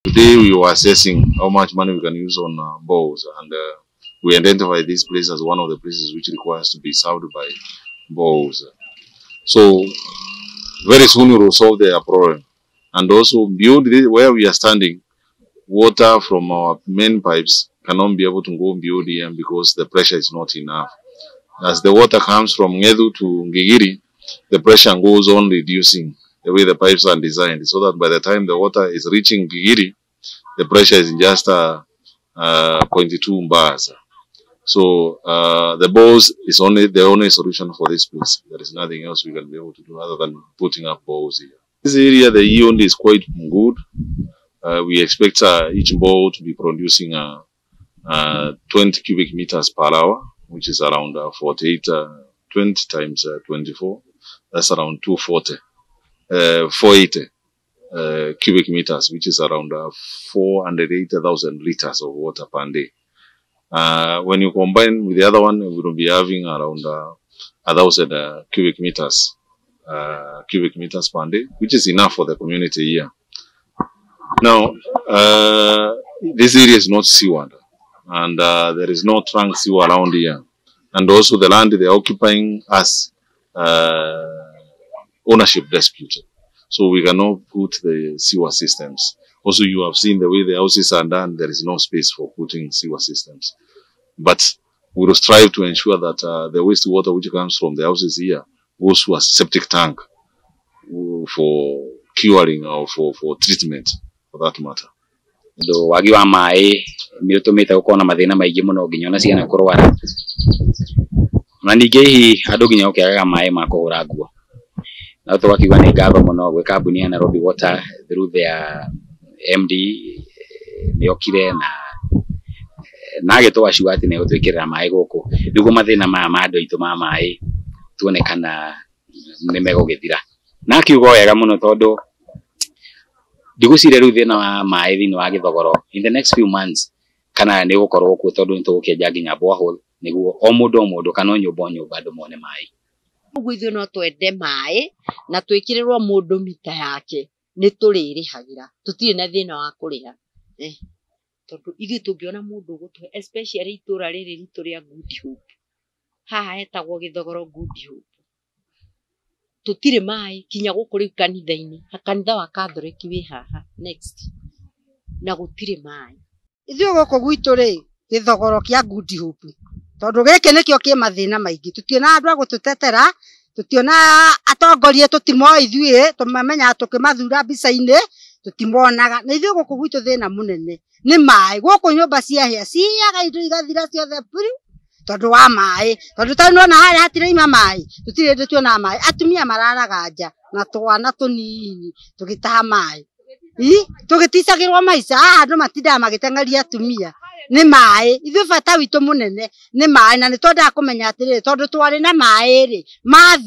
Today we were assessing how much money we can use on boreholes, and we identified this place as one of the places which requires to be served by boreholes. So very soon we will solve their problem, and also build this, where we are standing, water from our main pipes cannot be able to go build here because the pressure is not enough. As the water comes from Ngedu to Ngigiri, the pressure goes on reducing the way the pipes are designed, so that by the time the water is reaching Gigiri, the pressure is just 0.2 bars. So the boreholes is only the only solution for this place. There is nothing else we can be able to do other than putting up boreholes here. This area, the yield is quite good. We expect each borehole to be producing 20 cubic meters per hour, which is around 48, 20 times 24. That's around 240, 480 cubic meters, which is around 480,000 liters of water per day. When you combine with the other one, we will be having around 1,000 cubic meters per day, which is enough for the community here. Now, this area is not sewered, and there is no trunk sewer around here. And also the land they are occupying us ownership dispute. So we cannot put the sewer systems. Also, you have seen the way the houses are done, there is no space for putting sewer systems. But we will strive to ensure that the wastewater which comes from the houses here goes to a septic tank for curing or for treatment, for that matter. Ndo wagi wa maĩ nĩ ũtũmĩte gũkorwo na mathĩna maingĩ mũno nginya ona ciana kũrwara, na ningĩ hihi andũ nginya gũkĩagaga maĩ ma kũhũra nguo. No tũgakiuga nĩ ngatho mũno gwĩ kambuni ya Nairobi Water through their MD nĩ okire na agĩtũacua atĩ nĩ egũtwĩkĩrĩra maĩ gũkũ nĩguo mathĩna maya ma andũ aitũ ma maĩ tuone kana nĩ megũgĩthira. Na akiuga wega mũno tondũ ndigwĩciria rĩu thĩna wa maĩ thĩinĩ wa Gĩthogoro in the next few months kana nĩ ũgũkorwo kuo, tondũ nĩ tũgũkĩenja nginya borehole nĩguo o mũndũ o mũndũ kana o nyũmba o nyũmba andũ mone maĩ. Ũguo ithuĩ no twende maĩ na twĩkĩrĩrwo mũndũ mita yake, nĩ tũrĩrĩhagĩra, tũtirĩ na thĩna wa kũrĩha. Tondũ ithuĩ tũngĩona mũndũ ũgũtũhe, especially itũra rĩrĩ ritũ rĩa Good Hope, haha hetagwo Gĩthogoro Good Hope, tũtirĩ maĩ kinya gũkũ rĩu kanitha-inĩ, kanitha wa Catholic wĩ haha next, na gũtirĩ maĩ. Ithuĩ gũkũ gwitũ rĩ, Gĩthogoro kĩa Good Hope, tondũ gĩkĩ nĩkĩo kĩ mathĩna maingĩ, tũtiona andũ a gũtũtetera, tũtiona atongoria, tũtimoĩ ithuĩ, tũmamenyaga tũkĩmathura mbica-inĩ, tũtimonaga. Na ithuĩ gũkũ gwitũ thĩna mũnene nĩ maĩ. Gũkũ nyũmba ciahĩa ciaga indo igathira ciothe biũ tondũ wa maĩ, tondũ ta nĩwona harĩa hatiraima maĩ, tũtirĩ hĩndĩ tuonaga maĩ. Atumia mararaga nja na twana tũnini tũgĩtaha maĩ, tũgĩticagĩrwo maica. Haha andũ matindaga magĩteng'eria atumia nĩ maĩ. Ithuĩ bata witũ mũnene nĩ maĩ, na nĩ twendaga kũmenya atĩrĩrĩ, tondũ twarĩ na maĩ rĩ, mathi